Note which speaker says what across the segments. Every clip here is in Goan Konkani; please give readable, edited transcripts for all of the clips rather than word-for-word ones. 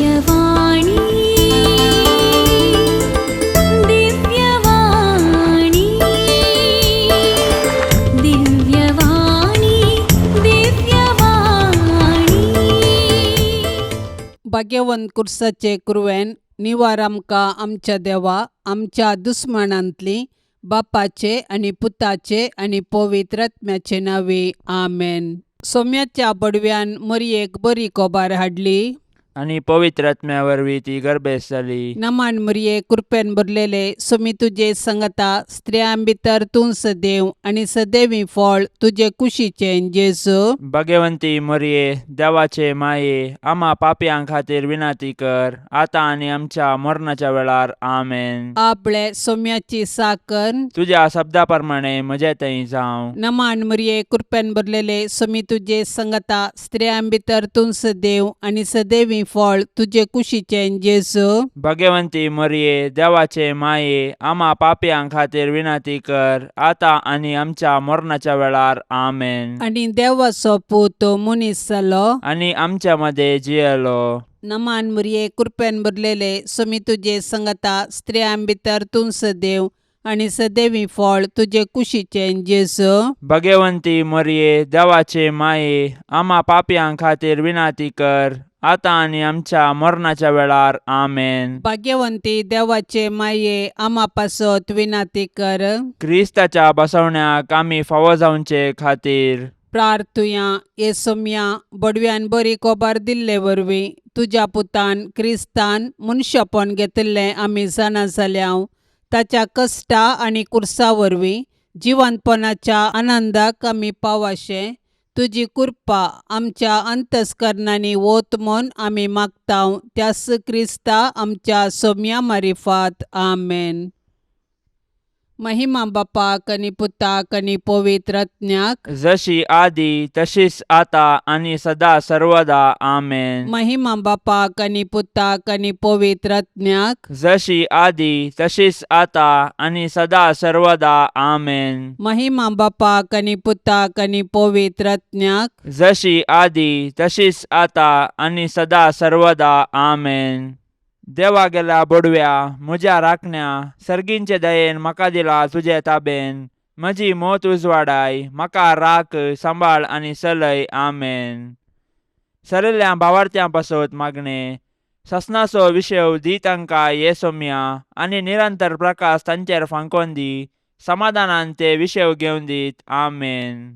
Speaker 1: दिव्यवाणी, दिव्यवाणी, दिव्यवाणी, दिव्यवाणी.
Speaker 2: भाग्यवंत कुर्साचे कुरवेन निवार आमकां आमच्या देवा आमच्या दुस्मानांतली बापाचे आनी पुताचे आनी पवित्र आत्म्याचे नांवे आमेन. सोम्याच्या बडव्यान मरयेक बरी कोबार हाडली
Speaker 3: आनी पवित्र आत्म्या वरवीं ती गर्भेस्त जाली.
Speaker 2: नमान मरये, कृपेन भरलेले, सोमी तुजे संगता, स्त्रियां भितर तूं सदैव आनी सदैवी फळ तुजे कुशीचें जेजू.
Speaker 3: भगवंती मरये, देवाचे माये, आमा पापयां खातीर विनंती कर, आतां आनी आमच्या मरणाच्या वेळार. आमेन.
Speaker 2: आपले सोम्याची साकर.
Speaker 3: तुज्या शब्दा प्रमाणे म्हजे थंय जावं.
Speaker 2: नमान मरये, कृपेन भरलेले, सोमी तुजे संगता, स्त्रियां भितर तूं सदैव आनी सदैवी फळ तुजे कुशीचें जेजू.
Speaker 3: भगवंती मरये, देवाचे माये, आमा पापयां खातीर विनंती कर, आतां आनी आमच्या मरणाच्या वेळार. आमेन.
Speaker 2: आनी देवाचो पूत मनीस जालो
Speaker 3: आनी आमच्या मदें जियेलो.
Speaker 2: नमान मरये, कृपेन भरलेले, सोमी तुजे संगता, स्त्रियां भितर तूं सदैव आनी सदैवी फळ तुजे कुशीचें जेजू.
Speaker 3: भगवंती मरये, देवाचे माये, आमा पापयां खातीर विनंती कर, आतां आनी आमच्या मरणाच्या वेळार. आमेन.
Speaker 2: भाग्यवंती देवाचे माये, आमा पासत विनंती कर.
Speaker 3: क्रिस्ताच्या बसवण्याक आमी फावो जावचे खातीर
Speaker 2: प्रार्थुया. हे सोम्या, बडव्यान बरी कोबार दिल्ले वरवीं तुज्या पुतान क्रिस्तान मनशापण घेतिल्लें आमी जाणा जाल्या. ताच्या कश्टा आनी कुर्सा वरवीं जिवंतपणाच्या आनंदाक आमी पावाशें तुजी कृपा आमच्या अंतस्करणांनी वत म्हूण आमी मागता, त्यास क्रिस्ता आमच्या सोम्या मारिफात. आमेन. महिमा बापाक आनी पुताक आनी पवित्र आत्म्याक.
Speaker 3: जशी आदी तशीच आता आनी सदा सर्वदा. आमेन.
Speaker 2: महिमा बापाक आनी पुताक आनी पवित्र आत्म्याक.
Speaker 3: जशी आदी तशीच आता आनी सदा सर्वदा. आमेन.
Speaker 2: महिमा बापाक आनी पुताक आनी पवित्र आत्म्याक.
Speaker 3: जशी आदी तशीच आता आनी सदा सर्वदा. आमेन. देवा गेल्या बोडव्या, म्हज्या राखण्या, सर्गींचे दयेन म्हाका दिला तुजे ताबेन. म्हजी मोत उजवाडाय, म्हाका राख, सांबाळ आनी चलय. आमेन. सरिल्ल्या भावार्थ्यां पासत मागणें. ससनाचो विशेव दी तांकां ये सोम्या आनी निरंतर प्रकाश तांचेर फांकोन दी. समाधानान ते विशेव घेवन दीत. आमेन.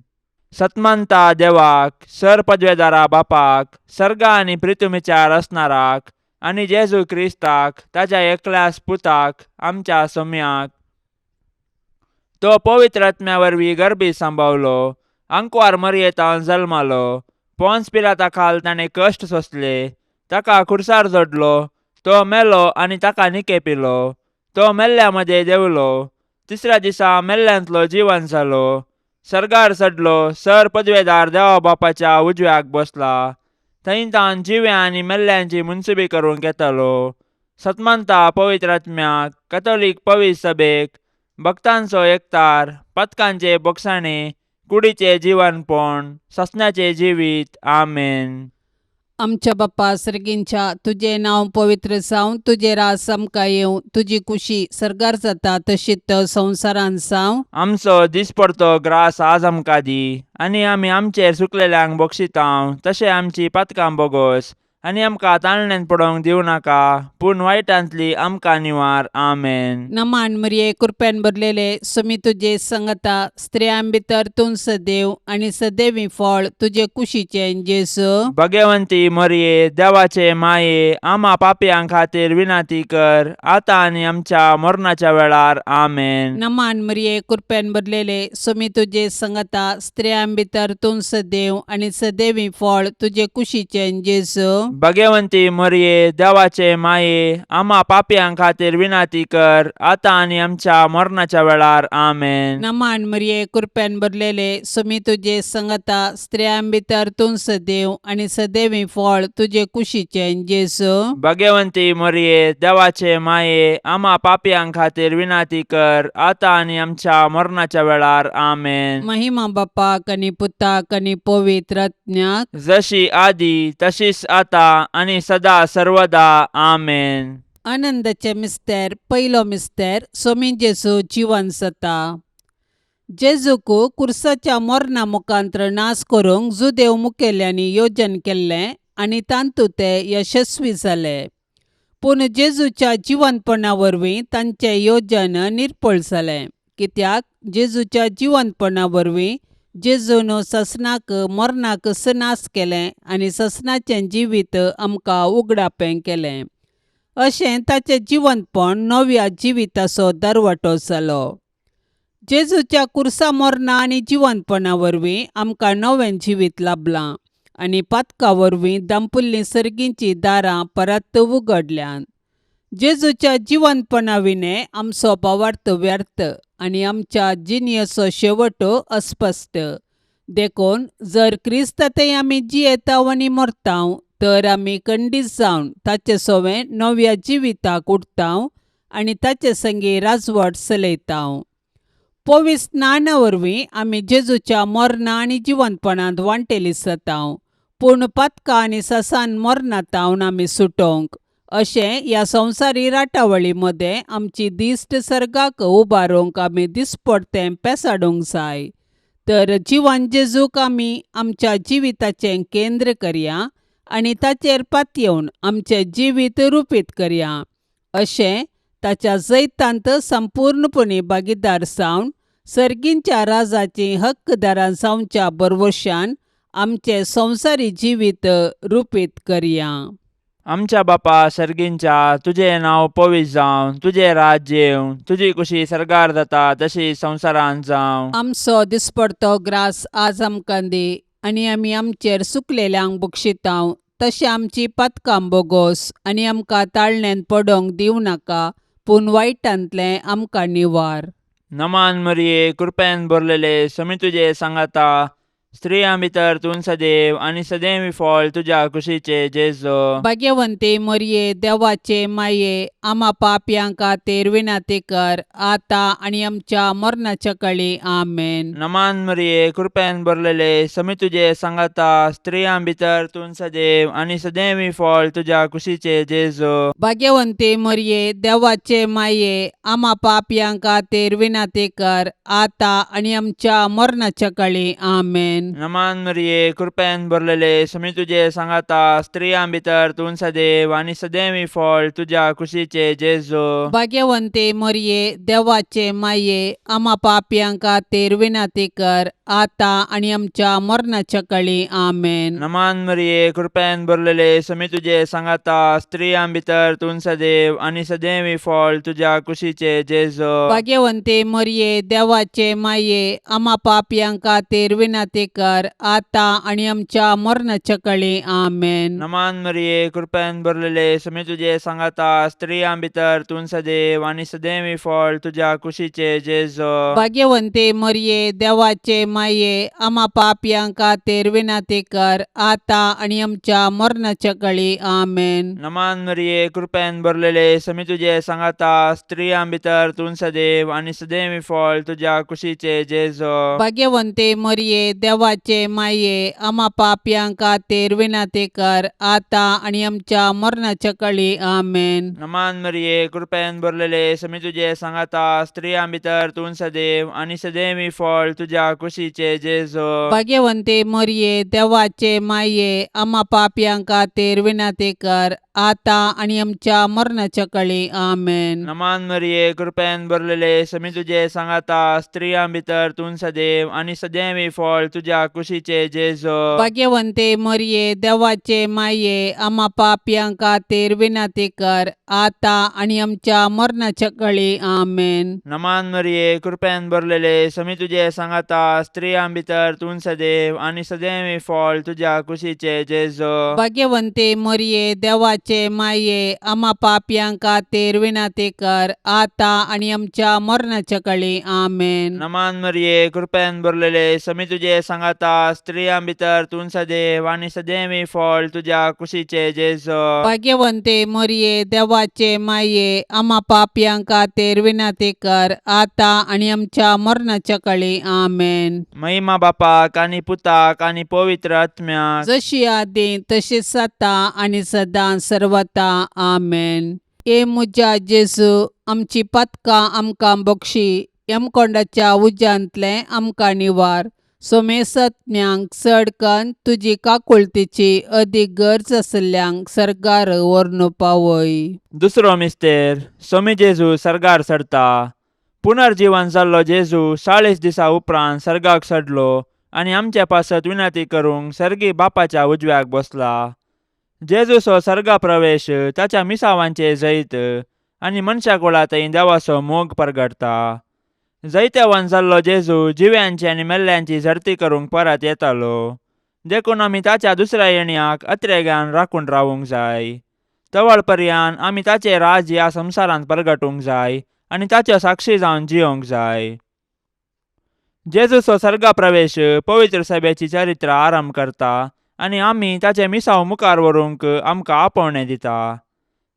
Speaker 3: सतमंता देवाक, सर पदवेदारा बापाक, सर्गा आनी प्रितुमीच्या रचणाराक आनी जेजू क्रिस्ताक ताच्या एकल्याच पुताक, आमच्या सोम्याक, तो पवित्र आत्म्या वरवीं गर्भी सांबावलो, आंकवार मरयेतान जल्मालो, पोन्स पिलाता खाल ताणें कश्ट सोंसले, ताका खुर्सार जोडलो, तो मेलो आनी ताका निकेपिलो, तो मेल्ल्या मदें देंवलो, तिसऱ्या दिसा मेल्ल्यांतलो जिवन जालो, सर्गार चडलो, सर पदवेदार देवा बापाच्या उजव्याक बसला, थंय तावन जिव्या आनी मेल्ल्यांची मुनसुबी करूंक येतालो. सतमंता पवित्र आत्म्याक, कथोलीक पवित्र सभेक, भक्तांचो एकतार, पथकांचे बोगसाणे, कुडीचे जिवनपण, ससण्याचे जिवीत. आमेन.
Speaker 2: आमच्या बाप्पा सर्गींच्या, तुजें नांव पवित्र जावं, तुजें राज आमकां येवं, तुजी कुशी सर्गार जाता तशीच संवसारांत जावं.
Speaker 3: आमचो दिसपडतो ग्रास आज आमकां दी आनी आमी आमचेर चुकलेल्यांक बक्षितांव तशें आमची पातकां बोगोस आनी आमकां ताळण्यांत पडोवंक दिवं नाका, पूण वायटांतली आमकां निवार. आमेन.
Speaker 2: नमान मरिये, कृपेन भरलेले, सुमी तुजे संगता, स्त्रियां भितर तूं सदैव आनी सदैवी फळ तुजे कुशीचें जेजू.
Speaker 3: भगवंती मरिये, देवाचे माये, आमा पापयां खातीर विनंती कर, आतां आनी आमच्या मरणाच्या वेळार. आमेन.
Speaker 2: नमान मरिये, कृपेन भरलेले, सुमी तुजे संगता, स्त्रियां भितर तूं सदैव आनी सदैवी फळ तुजे कुशीचें जेजू.
Speaker 3: भगवंती मरिये, देवाचे माये, आमा पापयां खातीर विनंती कर, आतां आनी आमच्या मरणाच्या वेळार. आमेन.
Speaker 2: नमान मरिये, कृपेन भरलेले, सुमी तुजे संगता, स्त्रियां भितर तूं सदैव आनी सदैवी फळ तुजे कुशीचें जेजू.
Speaker 3: भगवंती मरिये, देवाचे माये, आमा पापयां खातीर विनंती कर, आतां आनी आमच्या मरणाच्या वेळार. आमेन.
Speaker 2: महिमा बापाक आनी पुताक आनी पवित्र आत्म्याक.
Speaker 3: जशी आदी तशीच आता आतां आनी सदा सर्वदा. आमेन.
Speaker 2: आनंदाचे मिस्तेर. पयलो मिस्तेर, सोमी जेजू जिवन जाता. जेजूक कुर्साच्या मरणा मुखांत्र नाश करूंक जुदेव मुखेल्यांनी योजन केल्लें आनी तातूंत ते यशस्वी जाले. पूण जेजूच्या जिवनपणा वरवीं तांचें योजन निर्फळ जालें, कित्याक जेजूच्या जिवनपणा वरवीं जेजून ससनाक मरणाक नाश केलें आनी ससनाचें जिवीत आमकां उगडापें केलें. अशें ताचें जिवनपण नव्या जिविताचो दरवटो जालो. जेजूच्या कुर्सा मरणा आनी जिवनपणा वरवीं आमकां नवें जिवीत लाबलां आनी पातका वरवीं दांपुल्लीं सर्गींचीं दारां परत उगडल्यांत. जेजूच्या जिवनपणा विणें आमचो भावार्थ व्यर्थ आनी आमच्या जिणेचो शेवट अस्पश्ट. देखून जर क्रिस्तांतय आमी जियेताव आनी मरताव तर आमी खंडीत जावन ताचे सवें नव्या जिविताक उठताव आनी ताचे संगी राजवट चलयताव. पवित्र स्नाना वरवीं आमी जेजूच्या मरणा आनी जिवनपणांत वांटेली जाताव. पूण पातकां आनी ससान मरणांत आमी सुटोवंक अशें ह्या संवसारी राटावळी मदें आमची दिश्ट सर्गाक उबारूंक आमी दिसपडतें पेसाडूंक जाय. तर जिवन जेजूक आमी आमच्या जिविताचें केंद्र करया आनी ताचेर पातयेवन आमचें जिवीत रुपीत करया. अशें ताच्या जैतांत संपूर्णपणी भागीदार जावन सर्गींच्या राजाचीं हक्कदारां जावच्या भरवशान आमचें संवसारी जिवीत रुपीत करया.
Speaker 3: आमच्या बापा सर्गींच्या, तुजें नांव पवित्र जावं, तुजें राज्य येवं, तुजी कुशी सर्गार जाता तशी संवसारांत जावं.
Speaker 2: आमचो दिसपडतो ग्रास आज आमकां दी आनी आमी आमचेर सुकलेल्यांक बक्षितांव तशें आमची पातकां बोगोस आनी आमकां ताळण्यान पडोवंक दिवं नाका, पूण वायटांतलें आमकां निवार.
Speaker 3: नमान मरिये, कृपेन भरलेले, समी तुजे सांगाता, स्त्रियां भितर तूं सदैव आनी सदैव फळ तुज्या कुशीचे जेजो.
Speaker 2: भाग्यवंती मरिये, देवाचे माये, आमा पापयां खातीर विनंती कर, आतां आनी आमच्या मरणाच्या कळी. आमेन.
Speaker 3: नमान मरिये, कृपेन भरलेले, समी तुजे सांगाता, स्त्रियां भितर तूं सदैव आनी सदैव फळ तुज्या कुशीचे जेजो.
Speaker 2: भाग्यवंती मरिये, देवाचे माये, आमा पापयां खातीर विनंती कर, आतां आनी आमच्या मरणाच्या कळी. आमेन.
Speaker 3: नमान मरिये, कृपेन भरलेले, समी तुजे सांगाता, स्त्रियां भितर तूं सदैव आनी सदैव फळ तुज्या कुशीचे जेजो.
Speaker 2: भाग्यवंती मरिये, देवाचे माये, आमा पापयां खातीर विनंती कर, आतां आनी आमच्या मरणाच्या कळी. आमेन.
Speaker 3: नमान मरिये, कृपेन भरलेले, समी तुजे सांगाता, स्त्रियां भितर तूं सदैव आनी सदैव फळ तुज्या कुशीचे जेजो.
Speaker 2: भाग्यवंती मरिये, देवाचे माये, आमा पापयां खातीर विनंती कर, आतां आनी आमच्या मरणाच्या कळी. आमेन.
Speaker 3: नमान मरिये, कृपेन भरलेले, समी तुजे सांगाता, स्त्रियां भितर तूं सदैव आनी सदैव फळ तुज्या कुशीचे जेजो.
Speaker 2: भाग्यवंती मरिये, देवाचे माये, आमा पापयां खातीर विनंती कर, आतां आनी आमच्या मरणाच्या कळी. आमेन.
Speaker 3: नमान मरिये, कृपेन भरलेले, समी तुजे सांगाता, स्त्रियां भितर तूं सदैव आनी सदैव फळ तुज्या कुशीचे जेजो.
Speaker 2: भाग्यवंती मरिये, देवाचे माये, आमा पापयां खातीर विनंती कर, आतां आनी आमच्या मरणाच्या कळी. आमेन.
Speaker 3: नमान मरिये, कृपेन भरलेले, समी तुजे सांगाता, स्त्रियां भितर तूं सदैव आनी सदैव फळ तुज्या कुशीचे जेजो.
Speaker 2: भाग्यवंती मरिये, देवाचे माये, आमा पापयां खातीर विनंती कर, आतां आनी आमच्या मरणाच्या कळी. आमेन.
Speaker 3: नमान मरिये, कृपेन भरलेले, समी तुजे सांगाता, स्त्रियां भितर तूं सदैव आनी सदैव फळ तुज्या कुशीचे जेजो.
Speaker 2: भाग्यवंती मरिये, देवाचे माये, आमा पापयां खातीर विनंती कर, आतां आनी आमच्या मरणाच्या कळी. आमेन.
Speaker 3: नमान मरिये, कृपेन भरलेले, समी तुजे सांगाता, स्त्रियां भितर तूं सदैव आनी सदैव फळ तुज्या कुशीचे जेजो.
Speaker 2: भाग्यवंती मरिये, देवाचे देवाचे माये आमा पापयां खातीर विनंती कर आतां आनी आमच्या मरणाच्या कळी. आमेन.
Speaker 3: नमान मरिये, कृपेन भरलेले, समी तुजे सांगाता, स्त्रियां भितर तूं सदैव आनी सदैवी फळ तुज्या कुशीचे जेजो.
Speaker 2: भाग्यवंते मरिये, देवाचे माये, आमा पापयां खातीर विनंती कर आतां आनी आमच्या मरणाच्या कळी. आमेन.
Speaker 3: महिमा बापाक आनी पुताक आनी पवित्र आत्म्याक.
Speaker 2: जशी आदी तशीच आतां आनी सदां सर्वता. आमेन. ए म्हज्या जेजू, आमची पातकां आमकां बक्षी, यमकोंडाच्या उज्यांतलें आमकां निवार, सोमेसत्म्यांक चड कन्न तुजी काकुळतीची अदीक गरज आशिल्ल्यांक सर्गार व्हरून पावय.
Speaker 3: दुसरो मिस्तेर, सोमी जेजू सर्गार चडता. पुनर्जीवन जाल्लो जेजू 40 दिसा उपरांत सर्गाक चडलो आनी आमचे पासत विनंती करूंक सर्गी बापाच्या उजव्याक बसला. जेजूचो सर्गा प्रवेश ताच्या मिसावांचे जैत आनी मनशा कुळा थंय देवाचो मोग परगटता. जैतेवान जाल्लो जेजू जिव्यांची आनी मेल्ल्यांची झडती करूंक परत येतालो, देखून आमी ताच्या दुसऱ्या येण्याक अत्रेगान राखून रावूंक जाय. तवळ पर्यान आमी ताचें राज ह्या संवसारांत परगटूंक जाय आनी ताच्यो साक्षी जावन जियोंक जाय. जेजूचो सर्गा प्रवेश पवित्र सभेची चरित्र आरंभ करता आनी आमी ताचें मिसांव मुखार व्हरूंक आमकां आपोवणें दिता.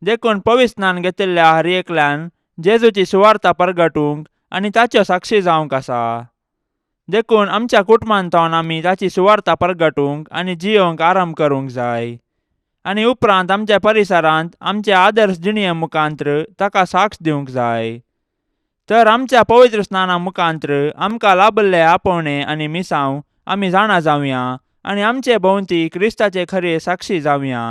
Speaker 3: देखून पवित्र स्नान घेतिल्ल्या हर एकल्यान जेजूची सुवार्ता परगटूंक आनी ताच्यो साक्षी जावंक आसा. देखून आमच्या कुटुंबांत आमी ताची सुवार्ता परगटूंक आनी जियोंक आरंभ करूंक जाय आनी उपरांत आमच्या परिसरांत आमचे आदर्श जिणये मुखांत्र ताका साक्ष दिवंक जाय. तर आमच्या पवित्र स्नाना मुखांत्र आमकां लाभल्ले आपोवणें आनी मिसांव आमी जाणा जावया आनी आमचे भोंवती क्रिस्ताचे खरे साक्षी जावया.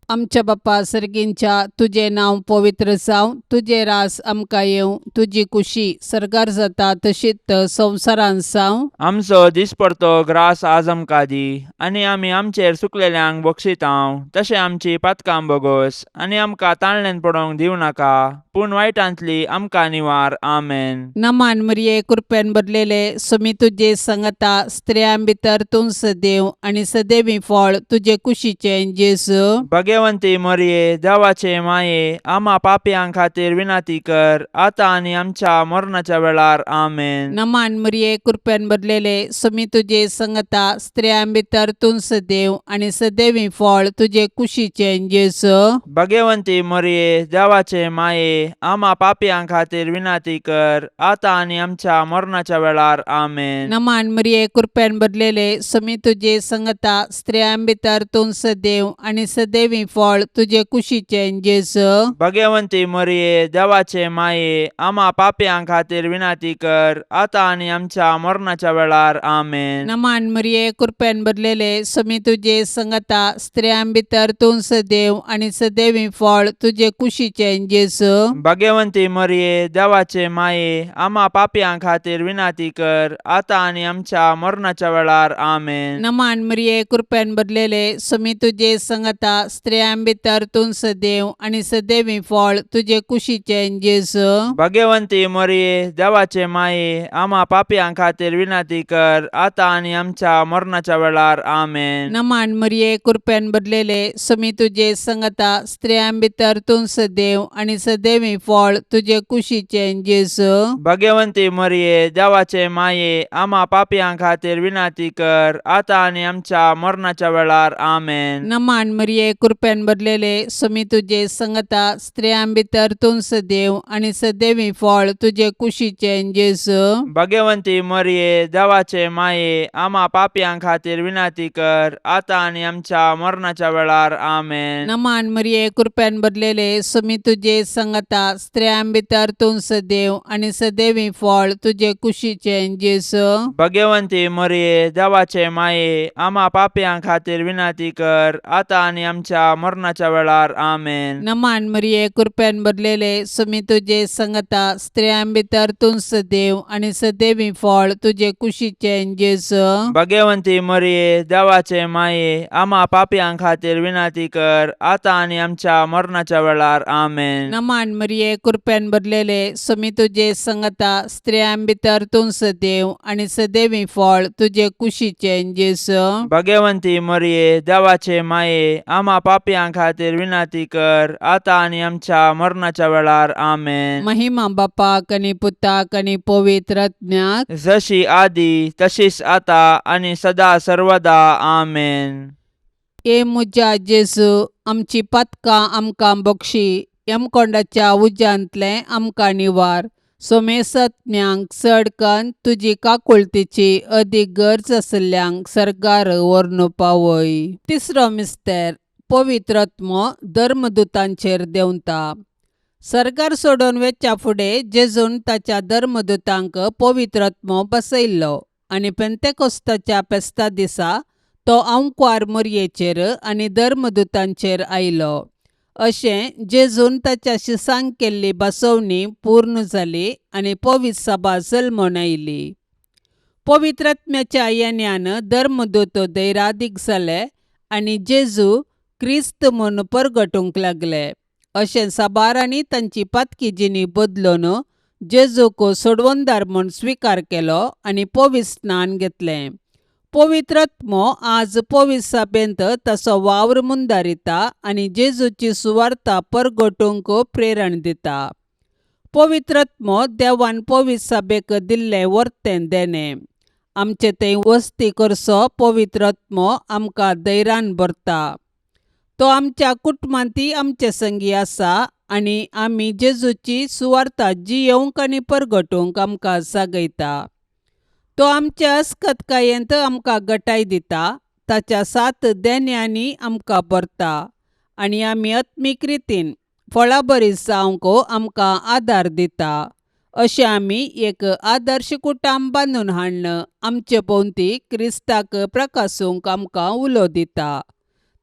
Speaker 2: आमच्या बाप्पा सर्गींच्या, तुजें नांव पवित्र जावं, तुजें रास आमकां येवं, तुजी कुशी सर्गार जाता तशीच संवसारांत जावं.
Speaker 3: आमचो दिसपडतो ग्रास आज आमकां दी आनी आमी आमचेर सुकलेल्यांक बक्षितांव तशें आमची पातकां बोगोस आनी आमकां ताळणेन पडोवंक दिवं नाका, पूण वायटांतली आमकां निवार. आमेन.
Speaker 2: नमान मरिये, कृपेन भरलेले, सुमी तुजे संगता, स्त्रियां भितर तूं सदैव आनी सदैवी फळ तुजे कुशीचें जेजू.
Speaker 3: भगवंती मरिये, देवाचे माये, आमा पापयां खातीर विनंती कर आतां आनी आमच्या मरणाच्या वेळार. आमेन.
Speaker 2: नमान मरिये, कृपेन भरलेले, सुमी तुजे संगता, स्त्रियां भितर तूं सदैव आनी सदैवी फळ तुजे कुशीचें जेजू.
Speaker 3: भगवंती मरिये, देवाचे माये, आमा पापयां खातीर विनंती कर आतां आनी आमच्या मरणाच्या वेळार. आमेन.
Speaker 2: नमान मरिये, कृपेन भरलेले, सुमी तुजे संगता, स्त्रियां भितर तूं सदैव आनी सदैवी फळ तुजे कुशीचें जेजू.
Speaker 3: भगवंती मरिये, देवाचे माये, आमा पापयां खातीर विनंती कर आतां आनी आमच्या मरणाच्या वेळार. आमेन.
Speaker 2: नमान मरिये, कृपेन भरलेले, सुमी तुजे संगता, स्त्रियां भितर तूं सदैव आनी सदैवी फळ तुजे कुशीचें जेजू.
Speaker 3: भगवंती मरिये, देवाचे माये, आमा पापयां खातीर विनंती कर आतां आनी आमच्या मरणाच्या वेळार. आमेन.
Speaker 2: नमान मरिये, कृपेन भरलेले, सुमी तुजे संगता, स्त्रियां भितर तूं सदैव आनी सदैवी फळ तुजे कुशीचें जेजू.
Speaker 3: भगवंती मरिये, देवाचे माये, आमा पापयां खातीर विनंती कर आतां आनी आमच्या मरणाच्या वेळार. आमेन.
Speaker 2: नमान मरिये, कृपेन भरलेले, सुमी तुजे संगता, स्त्रियां भितर तूं सदैव आनी सदैवी फळ तुजे कुशीचें जेजू.
Speaker 3: भगवंती मरिये, देवाचे माये, आमा पापयां खातीर विनंती कर आतां आनी आमच्या मरणाच्या वेळार. आमेन.
Speaker 2: नमान मरिये, कृपेन भरलेले, सुमी तुजे संगता, स्त्रियां भितर तूं सदैव आनी सदैवी फळ तुजे कुशीचें जेजू.
Speaker 3: भगवंती मरिये, देवाचे माये, आमा पापयां खातीर विनंती कर आतां आनी आमच्या मरणाच्या वेळार. आमेन.
Speaker 2: नमान मरिये, कृपेन भरलेले, सुमी तुजे संगता, स्त्रियां भितर तूं सदैव आनी सदैवी फळ तुजे कुशीचें जेजू.
Speaker 3: भगवंती मरिये, देवाचे माये, आमा पापयां खातीर विनंती कर आतां आनी आमच्या मरणाच्या वेळार. आमेन.
Speaker 2: नमान मरिये, कृपेन भरलेले, सुमी तुजे संगता, स्त्रियां भितर तूं सदैव आनी सदैवी फळ तुजे कुशीचें जेजू.
Speaker 3: भगवंती मरिये, देवाचे माये, आमा पापयां खातीर विनंती कर आतां आनी आमच्या मरणाच्या वेळार. आमेन.
Speaker 2: नमान मरिये, कृपेन भरलेले, सुमी तुजे संगता, स्त्रियां भितर तूं सदैव आनी सदैवी फळ तुजे कुशीचें जेजू.
Speaker 3: भगवंती मरिये, देवाचे माये, आमा पापयां पापयां खातीर विनंती कर आतां आनी आमच्या मरणाच्या वेळार. आमेन.
Speaker 2: महिमा बापाक आनी पुताक आनी पवित्र आत्म्याक.
Speaker 3: जशी आदी तशीच आतां आनी सदा सर्वदा. आमेन.
Speaker 2: ए म्हज्या जेजू, आमची पातकां आमकां बक्षी, यमकोंडाच्या उज्यांतलें आमकां निवार, सोमेसत्म्यांक चड कन्न तुजी काकुळतीची अदीक गरज आशिल्ल्यांक सर्गार व्हरून पावय. तिसरो मिस्तेर, पवित्र आत्मो धर्मदुतांचेर देंवता. सर्गार सोडून वेच्या फुडें जेजून ताच्या धर्मदुतांक पवित्र आत्मो बसयल्लो आनी पेंतेकोस्ताच्या फेस्ता दिसा तो आंकवार मोरयेचेर आनी धर्मदुतांचेर आयलो. अशें जेजून ताच्या शिसांक केल्ली बसवणी पूर्ण जाली आनी पवित्र सभा जल्मून आयली. पवित्र आत्म्याच्या येण्यान धर्मदूत धैरादीक जाले आनी जेजू क्रिस्त म्हूण परगटूंक लागले. अशें साबारांनी तांची पातकी जिणी बदलून जेजूक सोडवणदार म्हूण स्विकार केलो आनी पवित्र स्नान घेतलें. पवित्र आत्मो आज पवित्र सभेंत ताचो वावर मुंदारिता आनी जेजूची सुवार्ता परगटूंक प्रेरण दिता. पवित्र आत्मो देवान पवित्र सभेक दिल्लें वर्तें देणें. आमचे थंय वस्ती करचो पवित्र आत्मो आमकां धैर्यान भरता. तो आमच्या कुटुंबांतय आमचे संगी आसा आनी आमी जेजूची सुवार्ता जियेवंक आनी परगटूंक आमकां जागयता. तो आमच्या अस्कतकायेंत आमकां गटाय दिता, ताच्या सात देण्यांनी आमकां भरता आनी आमी आत्मीक रितीन फळाबरी जावंक आमकां आदार दिता. अशें आमी एक आदर्श कुटुंब बांदून हाडून आमचे भोंवती क्रिस्ताक प्रकासूंक आमकां उलो दिता.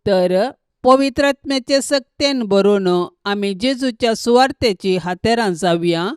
Speaker 2: तर पवित्र आत्म्याचे सक्तेन भरून आमी जेजूच्या सुवार्तेची हातेरां जावया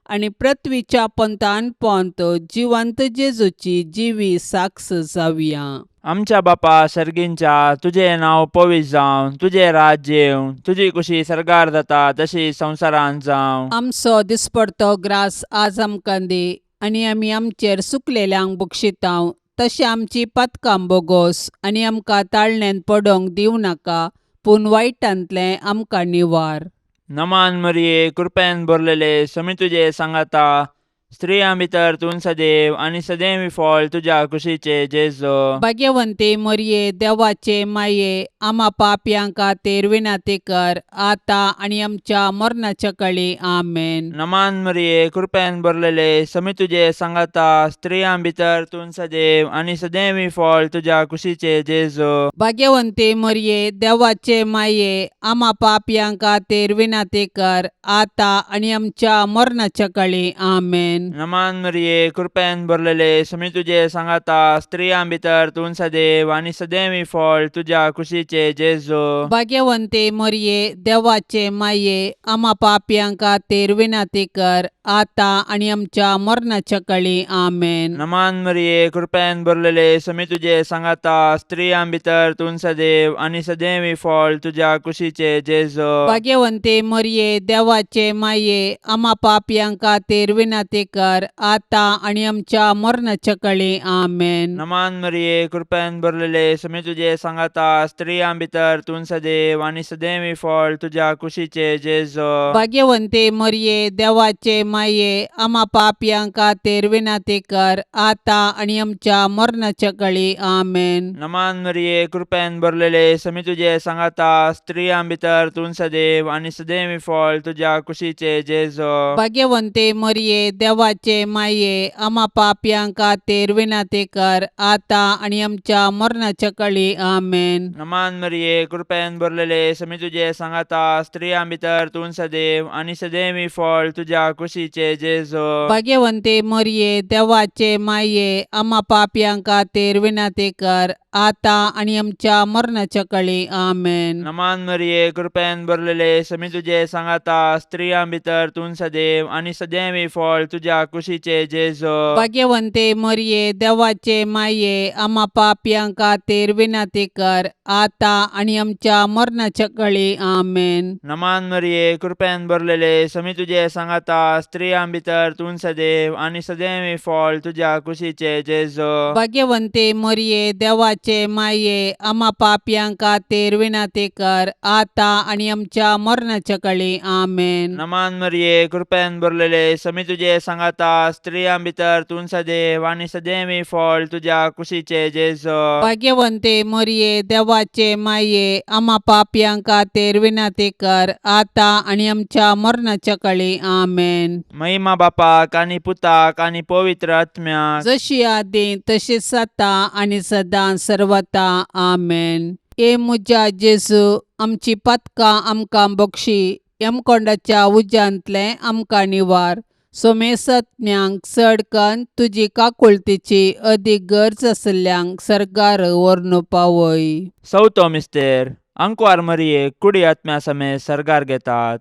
Speaker 2: आनी पृथ्वीच्या पंथान पोंत जिवंत जेजूची जिवी साक्ष जावया.
Speaker 3: आमच्या बापा सर्गींच्या, तुजें नांव पवित्र जावं, तुजें राज्य येवं, तुजी कुशी सर्गार जाता तशी संवसारांत जावं.
Speaker 2: आमचो दिसपडतो ग्रास आज आमकां दी आनी आमी आमचेर सुकलेल्यांक बक्षितांव तशें आमची पातकां बोगोस आनी आमकां ताळण्यांत पडोंक दिवं नाका, पूण वायटांतलें आमकां निवार.
Speaker 3: नमान मरिये, कृपेन भरलेले, समी तुजे सांगाता, स्त्रियां भितर तूं सदैव आनी सदैव फळ तुज्या कुशीचे जेजू.
Speaker 2: भाग्यवंती मोरये, देवाचे माये, आमा पापयां खातीर विनंती कर आतां आनी आमच्या मरणाच्या कळी. आमेन.
Speaker 3: नमान मरिये, कृपेन भरलेले, समी तुजे सांगाता, स्त्रियां भितर तूं सदैव आनी सदैव फळ तुज्या कुशीचे जेजू.
Speaker 2: भाग्यवंती मोरये, देवाचे माये, आमा पापयां खातीर विनंती कर आतां आनी आमच्या मरणाच्या कळी. आमेन.
Speaker 3: नमान मरिये, कृपेन भरलेले, समी तुजे सांगाता, स्त्रियां भितर तूं सदैव आनी सदैव फळ तुज्या कुशीचे जेजू.
Speaker 2: भाग्यवंती मोरये, देवाचे माये, आमा पापयां खातीर विनंती कर आतां आनी आमच्या मरणाच्या कळी. आमेन.
Speaker 3: नमान मरिये, कृपेन भरलेले, समी तुजे सांगाता, स्त्रियां भितर तूं सदैव आनी सदैव फळ तुज्या कुशीचे जेजू.
Speaker 2: भाग्यवंती मोरये, देवाचे माये, आमा पापयां खातीर विनंती कर आतां आनी आमच्या मरणाच्या कळी. आमेन.
Speaker 3: नमान मरिये, कृपेन भरलेले, समी तुजे सांगाता, स्त्रियां भितर तूं सदैव आनी सदैव फळ तुज्या कुशीचे जेजू.
Speaker 2: भाग्यवंती मोरये, देवाचे माये, आमा पापयां खातीर विनंती कर आतां आनी आमच्या मरणाच्या कळी. आमेन.
Speaker 3: नमान मरिये, कृपेन भरलेले, समी तुजे सांगाता, स्त्रियां भितर तूं सदैव आनी सदैव फळ तुज्या कुशीचे जेजू.
Speaker 2: भाग्यवंती मोरये, देवाचे माये, आमा पापयां खातीर विनंती कर आतां आनी आमच्या मरणाच्या कळी. आमेन.
Speaker 3: नमान मरिये, कृपेन भरलेले, समी तुजे सांगाता, स्त्रियां भितर तूं सदैव आनी सदैव फळ तुज्या कुशीचे जेजू.
Speaker 2: भाग्यवंती मोरये, देवाचे माये, आमा पापयां खातीर विनंती कर आतां आनी आमच्या मरणाच्या कळी. आमेन.
Speaker 3: नमान मरिये, कृपेन भरलेले, समी तुजे सांगाता, स्त्रियां भितर तूं सदैव आनी सदैव फळ तुज्या तुज्या कुशीचे जेजो.
Speaker 2: भाग्यवंते मरिये, देवाचे माये, आमा पापयां खातीर विनंती कर, आतां आनी आमच्या मरणाच्या कळी. आमेन.
Speaker 3: नमान मरिये, कृपेन भरलेले, समी तुजे सांगाता, स्त्रियां भितर तूं सदैव आनी सदैव फळ तुज्या कुशीचे जेजो.
Speaker 2: भाग्यवंते मरिये, देवाचे माये, आमा पापयां खातीर विनंती कर, आतां आनी आमच्या मरणाच्या कळी. आमेन.
Speaker 3: नमान मरिये, कृपेन भरलेले, समी तुजे सांगाता, स्त्रियां भितर तूं सदैव आनी सदैव फळ तुज्या कुशीचे जेजो.
Speaker 2: भाग्यवंते मरिये, देवाचे माये, आमा पापयां खातीर विनंती कर, आतां आनी आमच्या मरणाच्या कळी. आमेन.
Speaker 3: महिमा बापाक आनी पुताक आनी पवित्र आत्म्याक.
Speaker 2: जशी आदी तशीच आतां आनी सदां सर्वता. आमेन. हे म्हज्या जेजू, आमची पातकां आमकां बक्षी, यमकोंडाच्या उज्यांतलें आमकां निवार, सोमेसत्म्यांक चड कन्न तुजी काकुळतीची अदीक गरज आशिल्ल्यांक सर्गार व्हरून पावय.
Speaker 3: चवथो मिस्तेर. आंकवार मरियेक कुडी आत्म्या समेत सर्गार घेतात.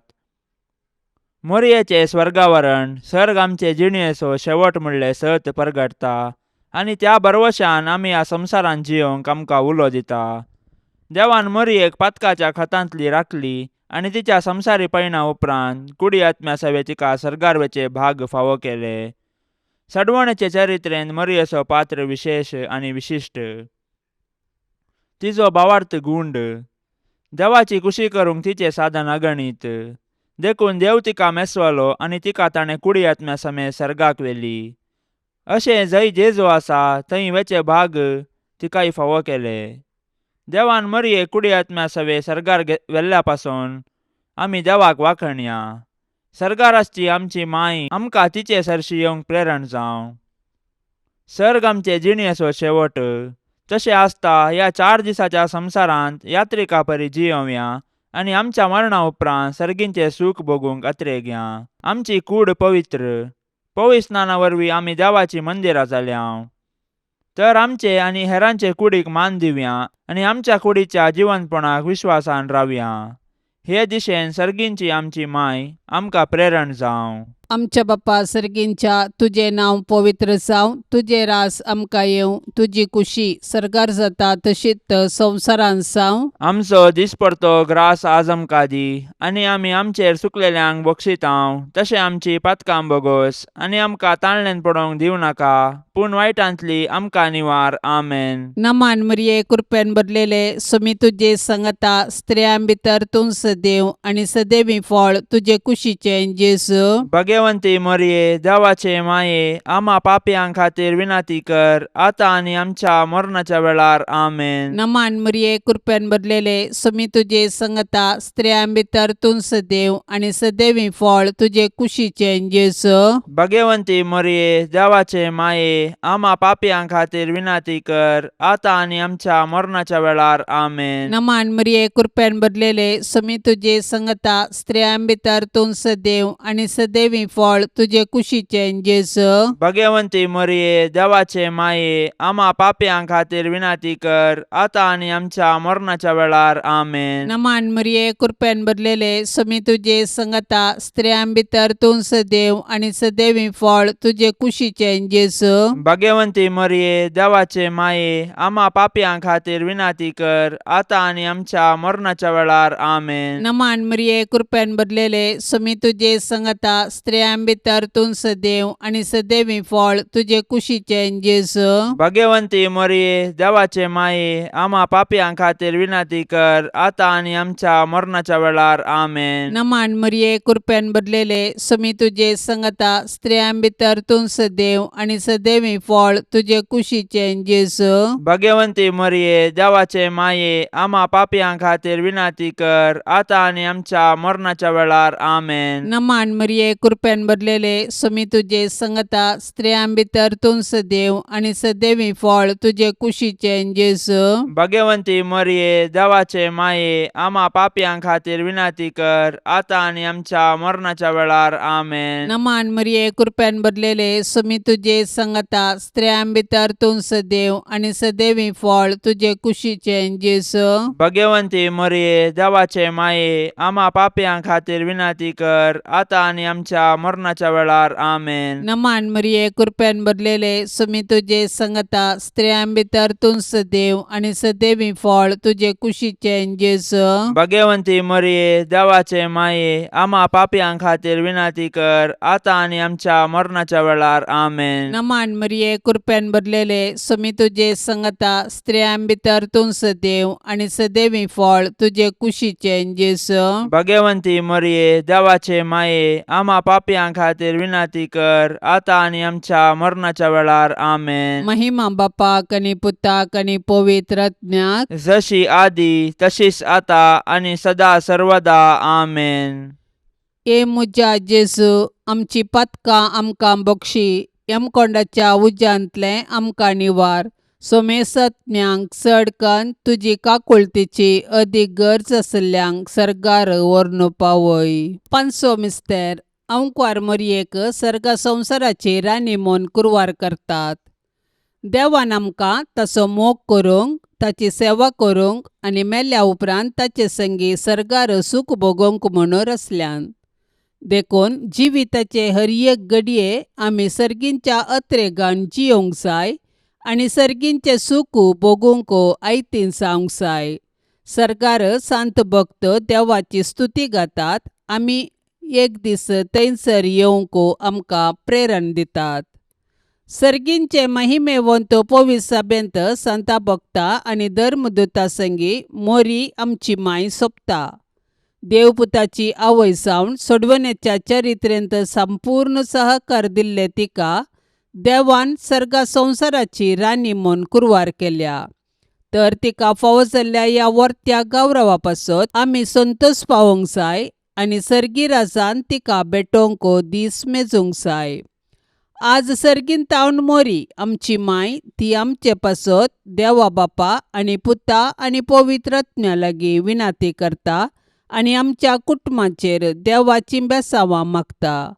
Speaker 3: मोरयेचें स्वर्गावरण सर्ग आमचे जिणेचो शेवट म्हणलें सत परगटता आनी त्या भरवशान आमी ह्या संवसारांत जियोंक आमकां उलो दिता. देवान मोरयेक पातकाच्या खतांतली राखली आनी तिच्या संवसारी पयणा उपरांत कुडी आत्म्या सवे तिका सर्गार वचे भाग फावो केले. सडवणेचे चरित्रेन मोरयेचो पात्र विशेश आनी विशिश्ट. तिजो भावार्थ गुंड. देवाची कुशी करूंक तिचें साधन अगणीत. देखून देव तिका मेसवलो आनी तिका ताणें कुडी आत्म्या समेत सर्गाक व्हेली. अशें जंय जेजू आसा थंय वेचे भाग तिकाय फावो केले. देवान मरियेक कुडी आत्म्या सवे सर्गार व्हेल्ल्या पासून आमी देवाक वाखणया. सर्गार आसची आमची माय आमकां तिचे सरशी येवंक प्रेरण जावं. सर्ग आमचे जिणेचो शेवट. तशें आसता ह्या 4 दिसाच्या संवसारांत यात्रिका परी जियोवया आनी आमच्या मरणा उपरांत सर्गींचें सूख भोगूंक अत्रेगया. आमची कूड पवित्र पवित्र स्नाना वरवीं आमी देवाचीं मंदिरां जाल्या. तर आमचे आनी हेरांचे कुडीक मान दिवया आनी आमच्या कुडीच्या जिवनपणाक विश्वासान रावया. हे दिशेन सर्गींची आमची माय आमकां प्रेरण जावं.
Speaker 2: आमच्या बापा सर्गींच्या, तुजें नांव पवित्र जावं, तुजें रास आमकां येवं, तुजी कुशी सर्गार जाता तशीच संवसारांत जावं.
Speaker 3: आमचो दिसपडतो ग्रास आज आमकां दी आनी आमी आमचेर चुकलेल्यांक बक्षितांव तशें आमची पातकां बोगोस आनी आमकां ताणल्यान पडोवंक दिवं नाका, पूण वायटांतली आमकां निवार. आमेन.
Speaker 2: नमान मरिये, कृपेन भरलेले, सुमी तुजे संगता, स्त्रियां भितर तूं सदैव आनी सदैवी फळ तुजे कुशीचें जेजू.
Speaker 3: भगवंती मरिये, देवाचे माये, आमा पापयां खातीर विनंती कर, आतां आनी आमच्या मरणाच्या वेळार. आमेन.
Speaker 2: नमान मरिये, कृपेन भरलेले, सुमी तुजे संगता, स्त्रियां भितर तूं सदैव आनी सदैवी फळ तुजे कुशीचें जेजू.
Speaker 3: भगवंती मरिये, देवाचे माये, आमा पापयां खातीर विनंती कर, आतां आनी आमच्या मरणाच्या वेळार. आमेन.
Speaker 2: नमान मरिये, कृपेन भरलेले, सुमी तुजे संगता, स्त्रियां भितर तूं सदैव आनी सदैवी फळ तुजे कुशीचें जेजू.
Speaker 3: भगवंती मरिये, देवाचे माये, आमा पापयां खातीर विनंती कर, आतां आनी आमच्या मरणाच्या वेळार. आमेन.
Speaker 2: नमान मरिये, कृपेन भरलेले, सुमी तुजे संगता, स्त्रियां भितर तूं सदैव आनी सदैवी फळ तुजे कुशीचें जेजू.
Speaker 3: भगवंती मरिये, देवाचे माये, आमा पापयां खातीर विनंती कर, आतां आनी आमच्या मरणाच्या वेळार. आमेन.
Speaker 2: नमान मरिये, कृपेन भरलेले, सुमी तुजे संगता, स्त्रियां भितर तूं सदैव आनी सदैवी फळ तुजे कुशीचें जेजू.
Speaker 3: भगवंती मरिये, देवाचे माये, आमा पापयां खातीर विनंती कर, आतां आनी आमच्या मरणाच्या वेळार. आमेन.
Speaker 2: नमान मरिये, कृपेन भरलेले, सुमी तुजे संगता, स्त्रियां भितर तूं सदैव आनी सदैवी फळ तुजे कुशीचें जेजू.
Speaker 3: भगवंती मरिये, देवाचे माये, आमा पापयां खातीर विनंती कर, आतां आनी आमच्या मरणाच्या वेळार. आमेन.
Speaker 2: नमान मरिये, कृपेन भरलेले, सुमी तुजे संगता, स्त्रियां भितर तूं सदैव आनी सदैवी फळ तुजे कुशीचें जेजू.
Speaker 3: भगवंती मरिये, देवाचे माये, आमा पापयां खातीर विनंती कर, आतां आनी आमच्या मरणाच्या वेळार. आमेन.
Speaker 2: नमान मरिये, कृपेन भरलेले, सुमी तुजे संगता, स्त्रियां भितर तूं सदैव आनी सदैवी फळ तुजे कुशीचें जेजू.
Speaker 3: भगवंती मरिये, देवाचे माये, आमा पापयां खातीर विनंती कर, आतां आनी आमच्या आमच्या मरणाच्या वेळार. आमेन.
Speaker 2: नमान मरिये, कृपेन भरलेले, सुमी तुजे संगता, स्त्रियां भितर तूं सदैव आनी सदैवी फळ तुजे कुशीचें जेजू.
Speaker 3: भगवंती मरिये, देवाचे माये, आमा पापयां खातीर विनंती कर, आतां आनी आमच्या मरणाच्या वेळार. आमेन.
Speaker 2: नमान मरिये, कृपेन भरलेले, सुमी तुजे संगता, स्त्रियां भितर तूं सदैव आनी सदैवी फळ तुजे कुशीचें जेजू.
Speaker 3: भगवंती मरिये, देवाचे माये, आमा पापयां खातीर विनंती कर, आतां आनी आमच्या मरणाच्या वेळार. आमेन.
Speaker 2: महिमा बापाक आनी पुताक आनी पवित्र आत्म्याक.
Speaker 3: जशी आदी तशीच आता आनी सदा सर्वदा. आमेन.
Speaker 2: ए म्हज्या जेजू, आमची पातकां आमकां बक्षी, यमकोंडाच्या उज्यांतलें आमकां निवार, सोमेसत्म्यांक चड कन्न तुजी काकुळतीची अदीक गरज आशिल्ल्यांक सर्गार व्हरून पावय. पांचसो मिस्तेर. अंकवार मोरयेक सर्ग संवसाराची राणी म्हूण कुरवार करतात. देवान आमकां ताचो मोग करूंक, ताची सेवा करूंक आनी मेल्या उपरांत ताचे संगी सर्गार सूख भोगोवंक म्हणून रचल्यान. देखून जिविताचे हर एक घडये आमी सर्गींच्या अत्रेगान जियोंक जाय आनी सर्गींचें सूख भोगूंक आयतीन जावंक जाय. सर्गार सांत भक्त देवाची स्तुती गातात, आमी एक दीस थंयसर येवंक आमकां प्रेरण दितात. सर्गींचे महिमेवंत पवित्र सभेंत संता भक्ता आनी धर्मदूता संगी मोरी आमची माय सोंपता. देवपुताची आवय जावन सोडवण्याच्या चरित्रेंत संपूर्ण सहकार दिल्ले तिका देवान सर्गा संवसाराची राणी म्हूण कुरवार केल्या. तर तिका फावो जाल्ल्या ह्या वर्त्या गौरवा पासत आमी संतोश पावोवंक जाय आनी सर्गी राजान तिका भेटोवंक दीस मेजूंक जाय. आज सर्गीन तावन मोरी आमची माय ती आमचे पासत देवा बापा आनी पुता आनी पवित्र आत्म्या लागीं विनाती करता आनी आमच्या कुटुंबाचेर देवाची बेसांवां मागता.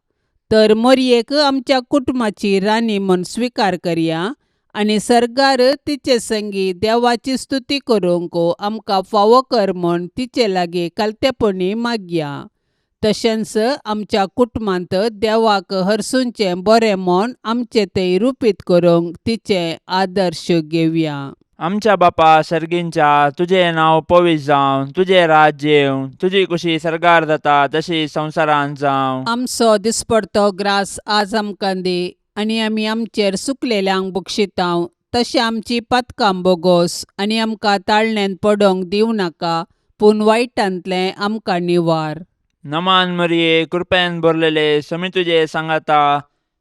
Speaker 2: तर मोरयेक आमच्या कुटुंबाची राणी म्हूण स्विकार करया आनी सर्गार तिचे संगी देवाची स्तुती करूंक आमकां फावो कर म्हूण तिचे लागीं कालतेपणी मागया. तशेंच आमच्या कुटुंबांत देवाक हरसूंचें बरें म्हूण आमचें तें रुपीत करूंक तिचें आदर्श घेवया.
Speaker 3: आमच्या बापा सर्गींच्या, तुजें नांव पवित्र जावं, तुजें राज्य येवं, तुजी कुशी सर्गार जाता तशी संवसारांत जावं.
Speaker 2: आमचो दिसपडतो ग्रास आज आमकां दी आनी आमी आमचेर सुकलेल्यांक बक्षितांव तशें आमची पातकां बोगोस आनी आमकां ताळण्यांत पडोवंक दिवं नाका, पूण वायटांतलें आमकां निवार.
Speaker 3: नमान मरिये, कृपेन भरलेले, समी तुजे सांगाता,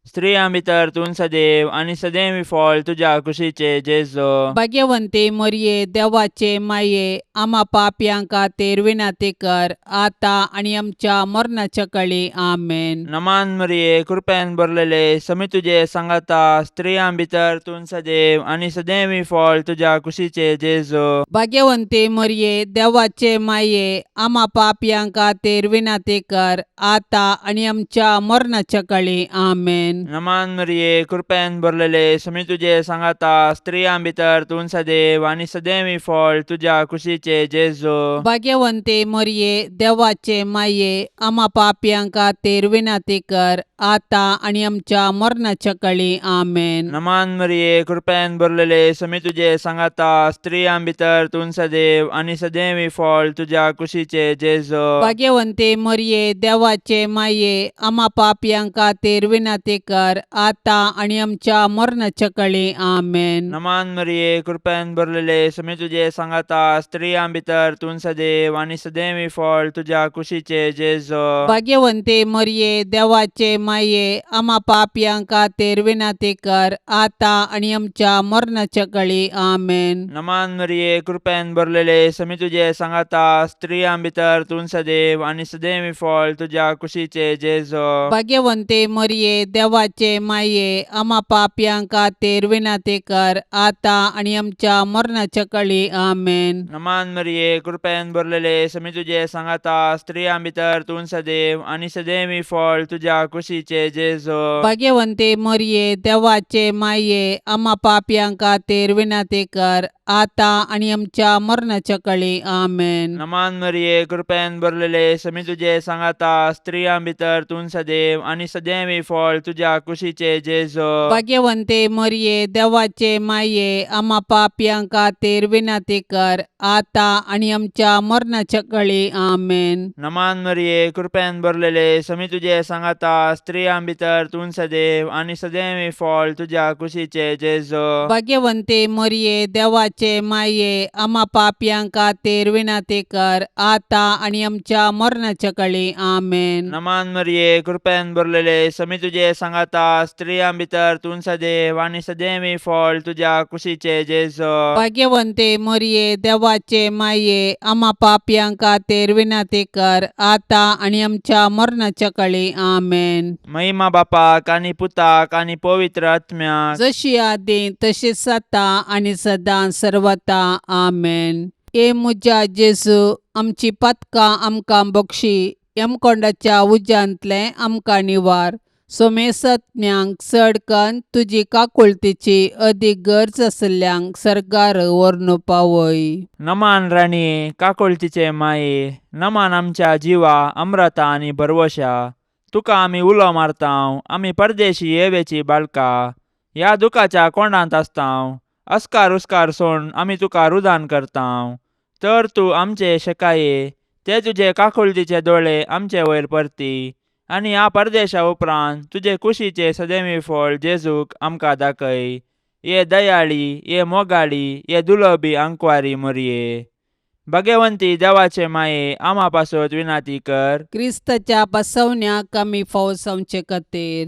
Speaker 3: स्त्रियां भितर तूं सदैव आनी सदैव फळ तुज्या कुशीचे जेजो.
Speaker 2: भाग्यवंती मोरये, देवाचे माये, आमा पापयां खातीर विनंती कर, आतां आनी आमच्या मरणाच्या कळी. आमेन.
Speaker 3: नमान मरिये, कृपेन भरलेले, समी तुजे सांगाता, स्त्रियां भितर तूं सदैव आनी सदैव फळ तुज्या कुशीचे जेजो.
Speaker 2: भाग्यवंती मोरये, देवाचे माये, आमा पापयां खातीर विनंती कर, आतां आनी आमच्या मरणाच्या कळी. आमेन.
Speaker 3: नमान मरिये, कृपेन भरलेले, समी तुजे सांगाता, स्त्रियां भितर तूं सदैव आनी सदैव फळ तुज्या कुशीचे जेजो.
Speaker 2: भाग्यवंती मोरये, देवाचे माये, आमा पापयां खातीर विनंती कर, आतां आनी आमच्या मरणाच्या कळी. आमेन.
Speaker 3: नमान मरिये, कृपेन भरलेले, समी तुजे सांगाता, स्त्रियां भितर तूं सदैव आनी सदैव फळ तुज्या कुशीचे जेजो.
Speaker 2: भाग्यवंती मोरये, देवाचे माये, आमा पापयां खातीर विनंती कर, आतां आनी आमच्या मरणाच्या कळी. आमेन.
Speaker 3: नमान मरिये, कृपेन भरलेले, समी तुजे सांगाता, स्त्रियां भितर तूं सदैव आनी सदैव फळ तुज्या कुशीचे जेजो.
Speaker 2: भाग्यवंती मोरये, देवाचे माये, आमा पापयां खातीर विनंती कर, आतां आनी आमच्या मरणाच्या कळी. आमेन.
Speaker 3: नमान मरिये, कृपेन भरलेले, समी तुजे सांगाता, स्त्रियां भितर तूं सदैव आनी सदैव फळ तुज्या कुशीचे जेजो.
Speaker 2: भाग्यवंती मोरये, देवाचे माये, आमा पापयां खातीर विनंती कर, आतां आनी आमच्या मरणाच्या कळी. आमेन.
Speaker 3: नमान मरिये, कृपेन भरलेले, समी तुजे सांगाता, स्त्रियां भितर तूं सदैव आनी सदैव फळ तुज्या कुशीचे जेजो.
Speaker 2: भाग्यवंती मोरये, देवाचे माये, आमा पापयां खातीर विनंती कर, आतां आनी आमच्या मरणाच्या कळी. आमेन.
Speaker 3: नमान मरिये, कृपेन भरलेले, समी तुजे सांगाता, स्त्रियां भितर तूं सदैव आनी सदैवी फळ तुज्या कुशीचे जेजो.
Speaker 2: भाग्यवंते मरिये, देवाचे माये, आमा पापयां खातीर विनंती कर, आतां आनी आमच्या मरणाच्या कळी. आमेन.
Speaker 3: नमान मरिये, कृपेन भरलेले, समी तुजे सांगाता, स्त्रियां भितर तूं सदैव आनी सदैवी फळ तुज्या कुशीचे जेजो.
Speaker 2: भाग्यवंते मरिये, देवाचे माये, आमा पापयां खातीर विनंती कर, आतां आनी आमच्या मरणाच्या कळी. आमेन.
Speaker 3: नमान मरिये, कृपेन भरलेले, समी तुजे सांगाता, स्त्रियां भितर तूं सदैव आनी सदैवी फळ तुज्या कुशीचे जेजो.
Speaker 2: भाग्यवंते मरिये, देवाचे माये, आमा पापयां खातीर विनंती कर, आतां आनी आमच्या मरणाच्या कळी. आमेन.
Speaker 3: महिमा बापाक आनी पुताक आनी पवित्र आत्म्याक.
Speaker 2: जशी आदी तशीच आतां आनी सदां सर्वता. आमेन. ए म्हज्या जेजू, आमची पातकां आमकां बक्षी, यमकोंडाच्या उज्यांतलें आमकां निवार, सोमेसज्ञांक चड कन्न तुजी काकुळतीची अदीक गरज आशिल्ल्यांक सर्गार व्हरून पावय.
Speaker 3: नमान राणये, काकुळतीचे माये, नमान आमच्या जिवा अम्रता आनी भरवशा, तुका आमी उलो मारतांव, आमी परदेशी येवेची बाळका, ह्या दुखाच्या कोंडांत आसतांव, अस्कार उस्कार सोण आमी तुका रुदान करतांव, तर तूं आमचे शेकाये ते तुजे काकुळतीचे दोळे आमचे वयर परती आनी ह्या परदेशा उपरांत तुजे कुशीचे सदैवी फळ जेजूक आमकां दाखय. ये दयाळी, ये मोगाळी, ये दुलबी आंकवारी मोरये, भगवंती देवाचे माये, आमा पासत विनाती कर.
Speaker 2: क्रिस्ताच्या बसवण्याक आमी फावो जावचे खातीर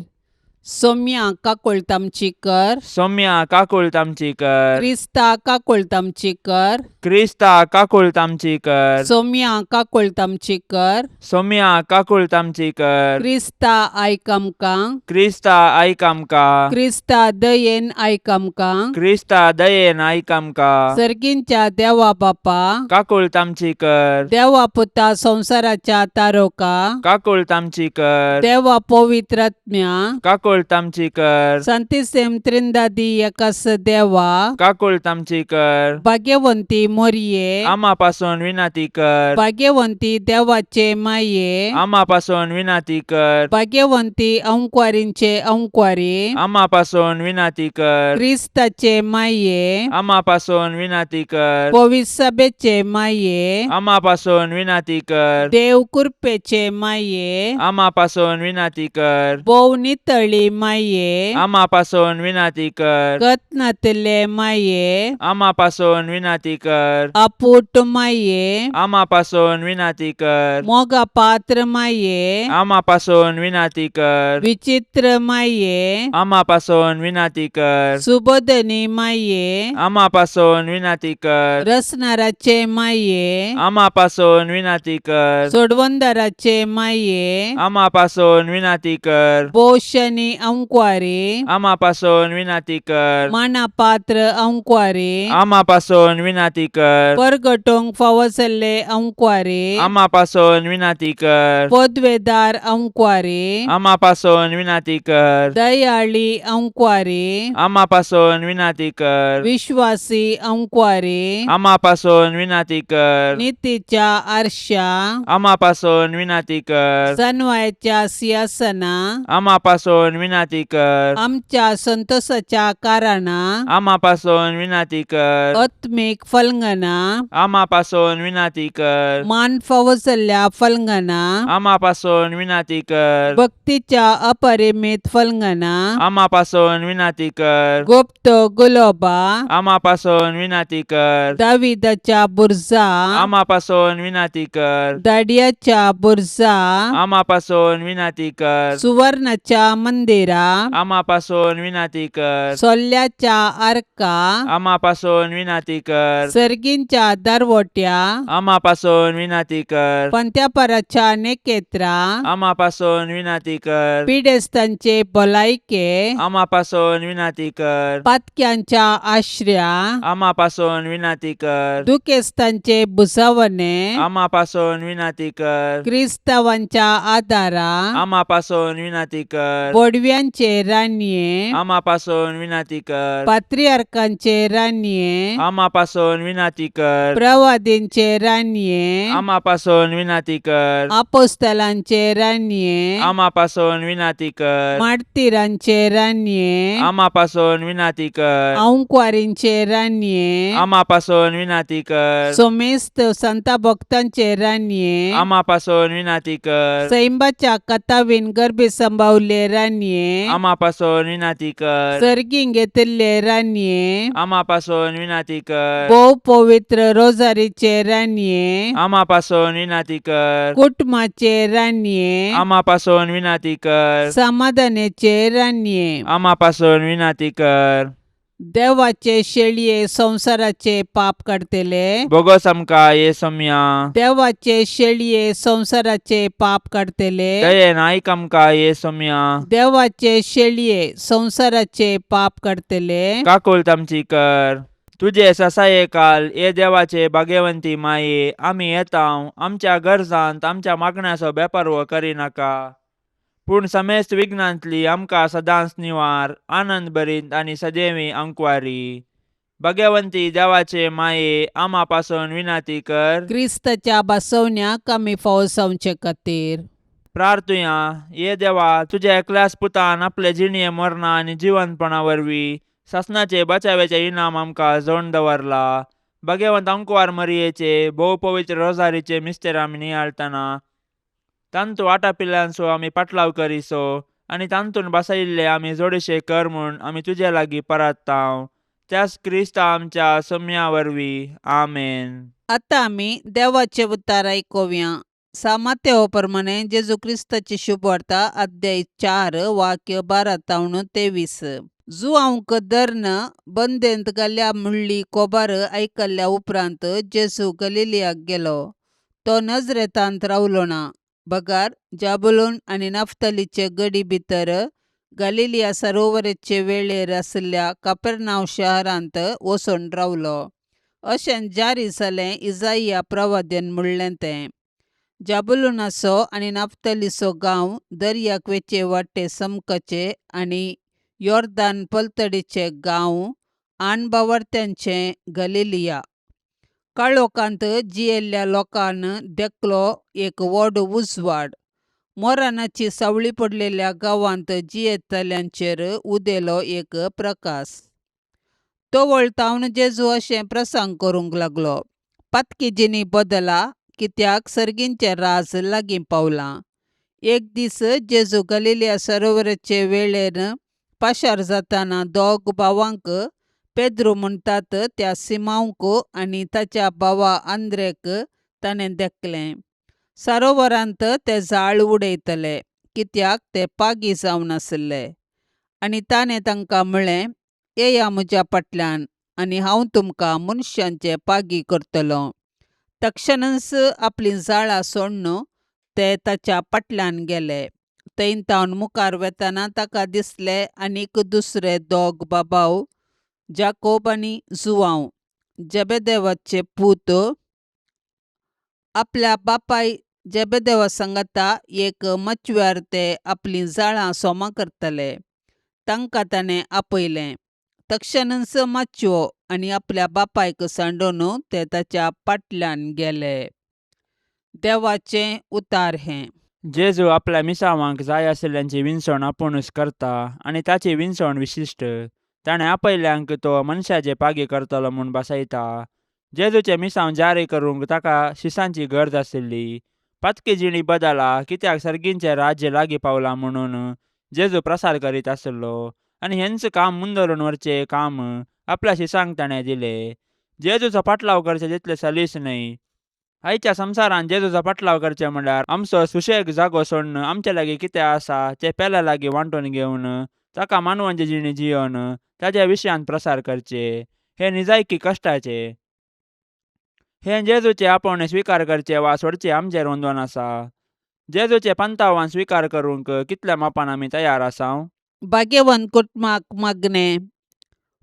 Speaker 2: सोम्या काकुळट आमची कर.
Speaker 3: सौम्या काकुळट आमची कर.
Speaker 2: क्रिस्ता काकुळट आमची कर.
Speaker 3: क्रिस्ता काकुळट आमची कर.
Speaker 2: सोम्या काकुळट आमची कर.
Speaker 3: सौम्या काकुळट आमची कर.
Speaker 2: क्रिस्ता आयक आमकां.
Speaker 3: क्रिस्ता आयक आमकां.
Speaker 2: क्रिस्ता दयेन आयक आमकां.
Speaker 3: क्रिस्ता दयेन आयक आमकां.
Speaker 2: सर्गींच्या देवा बापा,
Speaker 3: काकुळट आमची कर.
Speaker 2: देवा पुता संवसाराच्या तारोका,
Speaker 3: काकुळट आमची कर.
Speaker 2: देवा पवित्रात्म्या,
Speaker 3: काकुळट आमची कर.
Speaker 2: संतिसेम त्रिंदादी एकास देवा,
Speaker 3: काकुळट आमची कर.
Speaker 2: भाग्यवंती मोरये,
Speaker 3: आमा पासून विनंती कर.
Speaker 2: भाग्यवंती देवाचे माये,
Speaker 3: आमा पासून विनंती कर.
Speaker 2: भाग्यवंती अंकवारींचे अंकवारी,
Speaker 3: आमा पासून विनंती कर.
Speaker 2: क्रिस्ताचे माये,
Speaker 3: आमा पासून विनंती कर.
Speaker 2: पविसभेचे माये,
Speaker 3: आमा पासून विनंती कर.
Speaker 2: देव कृपेचे माये,
Speaker 3: आमा पासून विनंती कर.
Speaker 2: भोव नितळी माये,
Speaker 3: आमा पासून विनंती कर.
Speaker 2: कत्नातले माये,
Speaker 3: आमा पासून विनंती कर.
Speaker 2: अपूट माये,
Speaker 3: आमा पासून विनंती कर.
Speaker 2: मोगा पात्र माये,
Speaker 3: आमा पासून विनंती कर.
Speaker 2: विचित्र माये,
Speaker 3: आमा पासून विनंती कर.
Speaker 2: सुबोधनी माये,
Speaker 3: आमा पासून विनंती कर.
Speaker 2: रसनाराचे माये,
Speaker 3: आमा पासून विनंती कर.
Speaker 2: सोडवंदाराचे माये,
Speaker 3: आमा पासून विनंती कर.
Speaker 2: पोशनी अंकवारी,
Speaker 3: आमा पासून विनंती कर.
Speaker 2: मानापात्र अंकवारी,
Speaker 3: आमा पासून विनंती कर.
Speaker 2: परगटोंक फावो जाल्ले अंकवारी,
Speaker 3: आमा पासून विनंती कर.
Speaker 2: पदवेदार अंकवारी,
Speaker 3: आमा पासून विनंती कर.
Speaker 2: दयाळी अंकवारी,
Speaker 3: आमा पासून विनंती कर.
Speaker 2: विश्वासी अंकवारी,
Speaker 3: आमा पासून विनंती कर.
Speaker 2: नितीच्या आरशा,
Speaker 3: आमा पासून विनंती कर.
Speaker 2: सनवायाच्या सिंहासना,
Speaker 3: आमा पासून विनंती कर.
Speaker 2: आमच्या संतोषाच्या कारणा,
Speaker 3: आमा पासून विनंती कर.
Speaker 2: आत्मीक फलंगना,
Speaker 3: आमा पासून विनंती कर.
Speaker 2: मान फावो जाल्ल्या फलंगना,
Speaker 3: आमा पासून विनंती कर.
Speaker 2: भक्तीच्या अपरिमित फलंगना,
Speaker 3: आमा पासून विनंती कर.
Speaker 2: गुप्त गुलोबा,
Speaker 3: आमा पासून विनंती कर.
Speaker 2: दाविदाच्या बुर्जा,
Speaker 3: आमा पासून विनंती कर.
Speaker 2: दाडियाच्या बुर्जा,
Speaker 3: आमा पासून विनंती कर.
Speaker 2: सुवर्णाच्या मंदिरा,
Speaker 3: आमा पासून विनंती कर.
Speaker 2: सोल्ल्याच्या आर्का,
Speaker 3: आमा पासून विनंती कर.
Speaker 2: सर्गींच्या दरवट्या,
Speaker 3: आमा पासून विनंती कर.
Speaker 2: पंत्यापराच्या नेकेत्रा,
Speaker 3: आमा पासून विनंती कर.
Speaker 2: पिडेस्तांचे भलायके,
Speaker 3: आमा पासून विनंती कर.
Speaker 2: पातक्यांच्या आश्र्या,
Speaker 3: आमा पासून विनंती कर.
Speaker 2: दुखेस्तांचे भुजावणे,
Speaker 3: आमा पासून विनंती कर.
Speaker 2: क्रिस्तावांच्या आदारा,
Speaker 3: आमा पासून विनंती कर.
Speaker 2: बोडव्या बडव्यांचे रानये,
Speaker 3: आमा पासून विनाती कर.
Speaker 2: पात्रियार्कांचे रानये,
Speaker 3: आमा पासून विनाती कर.
Speaker 2: प्रवादींचे रानये,
Speaker 3: आमा पासून विनाती कर.
Speaker 2: आपोस्तलांचे रानये,
Speaker 3: आमा पासून विनाती कर.
Speaker 2: मार्तिरांचे रानये,
Speaker 3: आमा पासून विनाती कर.
Speaker 2: आंकवारींचे रानये,
Speaker 3: आमा पासून विनाती कर.
Speaker 2: सोमेस्त संता भक्तांचे रानये,
Speaker 3: आमा पासून विनाती कर.
Speaker 2: सैंबाच्या कथावीन गर्भी संभावले रानये,
Speaker 3: आमा पासून विनाती कर.
Speaker 2: सर्गीं घेतिल्ले रानये,
Speaker 3: आमा पासून विनाती कर.
Speaker 2: भोव पवित्र रोजारीचे रानये,
Speaker 3: आमा पासून विनाती कर.
Speaker 2: कुटुंबाचे रानये,
Speaker 3: आमा पासून विनाती कर.
Speaker 2: समाधानाचे रानये,
Speaker 3: आमा पासून विनाती कर.
Speaker 2: देवाचे शेळये संवसाराचे पाप काडतले,
Speaker 3: बोगोस आमकां ये सोम्या.
Speaker 2: देवाचे शेळये संवसाराचे पाप काडतले,
Speaker 3: दयेन आयक आमकां ये सोम्या.
Speaker 2: देवाचे शेळये संवसाराचे पाप काडतले,
Speaker 3: काकुळट आमची कर. तुजे ससाये काल ये देवाचे भाग्यवंती माये, आमी येता आमच्या गरजांत आमच्या मागण्याचो बेपारवो करिनाका, पूण समेस्त विघ्नांतली आमकां सदांच निवार, आनंद भरीत आनी सदैवी अंकवारी. भाग्यवंती देवाचे माये, आमा पासून विनाती कर.
Speaker 2: क्रिस्ताच्या बसवण्याक आमी फावो जावचे खातीर.
Speaker 3: प्रार्थुया. ये देवा, तुज्या एकल्याच पुतान आपले जिणये मरणा आनी जिवंतपणा वरवीं सासणाचे बचाव्याचे इनाम आमकां जोडून दवरला. भाग्यवंत अंकवार मरियेचे भोव पवित्र रोजारीचे मिस्तेर आमी नियाळतना तांतू आटापिल्ल्यांचो आमी पाटलाव करिसो आनी तांतून बसयिल्ले आमी जोडीशे कर म्हूण आमी तुजे लागीं परात्तांव, त्याच क्रिस्ता आमच्या सम्या वरवीं. आमेन.
Speaker 2: आतां आमी देवाचे उतार आयकुया. सामातेव प्रमाणे जेजू क्रिस्ताची शुभवार्ता, अध्याय 4, वाक्य 12 तावन 23. जुआंवक धरून बंदेंत घाल्या म्हणली कोबार आयकल्ल्या उपरांत जेजू गलिलियाक गेलो. तो नजरेतांत रावलो ना, बगार जाबुलून आनी नफ्तलीचे गडी भितर गलिलिया सरोवराचे वेळेर आशिल्ल्या कापेरनांव शहरांत वचून रावलो. अशें जारी जालें इजाइया प्रवाद्यान म्हणलें तें. जाबुलूनाचो आनी नाफ्तलीचो गांव दर्याक वेचे वाटे समकचे आनी योर्दान पलतडीचे गांव आनबावर्त्यांचे गलिलिया. काळोखांत जियेल्ल्या लोकान देखलो एक व्हड उजवाड. मोरानाची सावळी पडलेल्या गांवांत जियेतल्यांचेर उदेलो एक प्रकाश. तो वळतावन जेजू अशें प्रसंग करूंक लागलो, पातकी जिणी बदला, कित्याक सर्गींचें राज लागीं पावलां. एक दीस जेजू गलिलिया सरोवराचे वेळेर पाशार जाताना दोग भावांक पेद्रू म्हणटात त्या सिमांवक आनी ताच्या भावा आंद्रेक ताणें देखलें. सरोवरांत ते जाळ उडयतले, कित्याक ते पागी जावन आशिल्ले. आनी ताणें तांकां म्हळें, येया म्हज्या फाटल्यान आनी हांव तुमकां मनशांचे पागी करतलों. तक्षणच आपलीं जाळां सोडून ते ताच्या फाटल्यान गेले. थंय तावन मुखार वेतना ताका दिसले आनीक दुसरे दोग बाबाव, जाकोब आनी जुआंव, जेबेदेवाचे पूत, आपल्या बापाय जेबेदेवा सांगाता एक मचव्यार ते आपलीं जाळां सोमां करतले. तांकां ताणें आपयलें. तक्षणच माचयो आनी आपल्या बापायक सांडून ते ताच्या फाटल्यान गेले. देवाचें उतार हें.
Speaker 3: जेजू आपल्या मिसावांक जाय आशिल्ल्यांची विनसण आपुणूच करता आनी ताची विनसण विशिश्ट. ताणें आपयल्यांक तो मनशाचे पागी करतलो म्हूण बसयता. जेजूचें मिसांव जारी करूंक ताका शिसांची गरज आशिल्ली. पातकी जिणी बदला, कित्याक सर्गींचें राज्य लागीं पावलां म्हणून जेजू प्रसार करीत आशिल्लो आनी हेंच काम मुंदरून व्हरचें काम आपल्या शिसांक ताणें दिलें. जेजूचो पाटलाव करचें तितलें सलीस न्हय. आयच्या संवसारांत जेजूचो पाटलाव करचें म्हणल्यार आमचो सुशेग जागो सोडून आमचे लागीं कितें आसा तें पेल्या लागीं वांटून घेवन ताका मानवांची जिणी जियोवन ताज्या विशयांत प्रसार करचे हें निजायकी कश्टाचें. हें जेजूचें आपोवणें स्विकार करचें वा सोडचें आमचेर अंदोन आसा. जेजूचें पंतावान स्विकार करूंक कितल्या मापान आमी तयार आसाव?
Speaker 2: भाग्यवंत कुटुंबाक मागणें.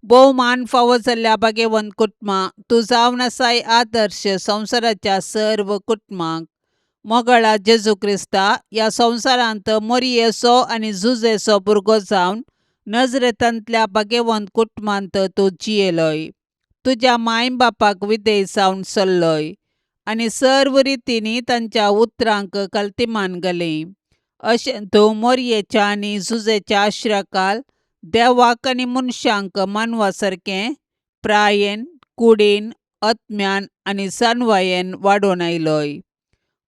Speaker 2: भोवमान फावो जाल्ल्या भाग्यवंत कुटुंबा, तूं जावन आसाय आदर्श संवसाराच्या सर्व कुटुंबांक. मोगाळा जेजू क्रिस्ता, ह्या संवसारांत मोरयेचो आनी जुजेचो भुरगो जावन नजरेतांतल्या भागेवंत कुटुंबांत तूं जियेलोय. तुज्या माय बापाक विधेय जावन चल्लोय आनी सर्व रितींनी तांच्या उतरांक कल्तिमान घाली. अशें तूं मोरयेच्या आनी जुजेच्या आश्रकाल देवाक आनी मनशांक मानवा सारकें प्रायेन, कुडीन, आत्म्यान आनी जानवायेन वाडोवन आयलोय.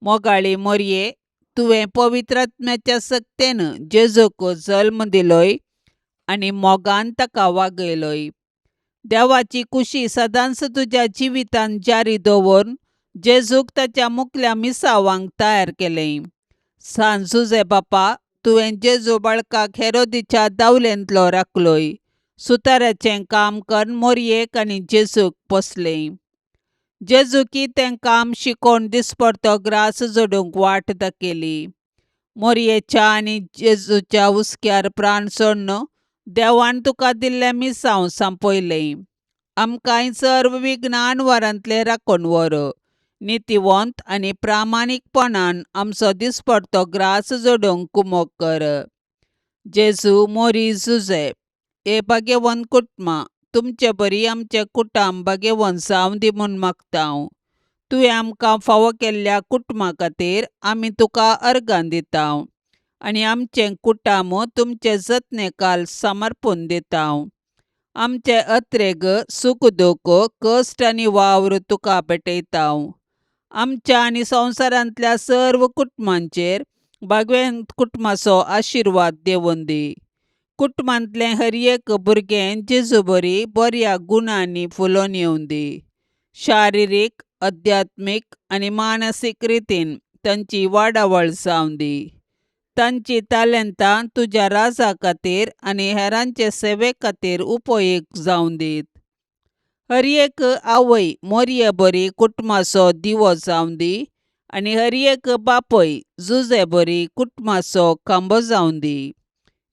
Speaker 2: मोगाळी मोरये, तुवें पवित्र आत्म्याच्या सक्तेन जेजूक जल्म दिलोय आनी मोगान ताका वागयलोय. देवाची कुशी सदांच तुज्या जिवितांत जारी दवरून जेजूक ताच्या मुखल्या मिसावांक तयार केलें. सान जुजे बापा, तुवें जेजू बाळकाक हेरोदीच्या दावलेंतलो राखलोय. सुताराचें काम करून मोरयेक आनी जेजूक पोसलें. जेजुकी तें काम शिकोवन दिसपडतो ग्रास जोडूंक वाट दाखयली. मोरयेच्या आनी जेजूच्या हुस्क्यार प्राण सोडून देवान तुका दिल्लें मिसांव सांपयलें. आमकांय सर्व विघ्नां वारांतलें राखून व्हर. नितीवंत आनी प्रामाणीकपणान आमचो दिसपडतो ग्रास जोडूंक कुमोक कर. जेजू, मोरी, जुजे हे भाग्यवंत कुटुंबां, तुमचे बरी आमचें कुटुंब भाग्यवंत जावं दी म्हूण मागता हांव. तुवें आमकां फावो केल्ल्या कुटुंबा खातीर आमी तुका अर्गां दिता आनी आमचें कुटुंब तुमचे जतनेकाल समर्पून दिता. आमचे अत्रेग, सूख दूख, कश्ट आनी वावर तुका भेटयता. आमच्या आनी संवसारांतल्या सर्व कुटुंबांचेर भागवंत कुटुंबाचो आशिर्वाद देवून दी. कुटुंबांतलें हर एक भुरगें जेजू बरी बऱ्या गुणांनी फुलोवन येवं दी. शारिरीक, अध्यात्मीक आनी मानसीक रितीन तांची वाडावळ जावं दी. तांची तालेंतां तुज्या राजा खातीर आनी हेरांचे सेवे खातीर उपयोग जावं दीत. हर एक आवय मोरये बरी कुटुंबाचो दिवो जावं दी आनी हर एक बापूय जुजे बरी कुटुंबाचो खांबो जावं दी.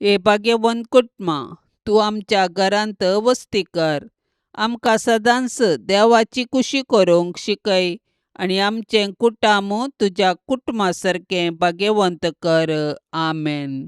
Speaker 2: हे भाग्यवंत कुटुंबां, तूं आमच्या घरांत वस्ती कर. आमकां सदांच देवाची कुशी करूंक शिकय आनी आमचें कुटुंब तुज्या कुटुंबा सारकें भाग्यवंत कर. आमेन.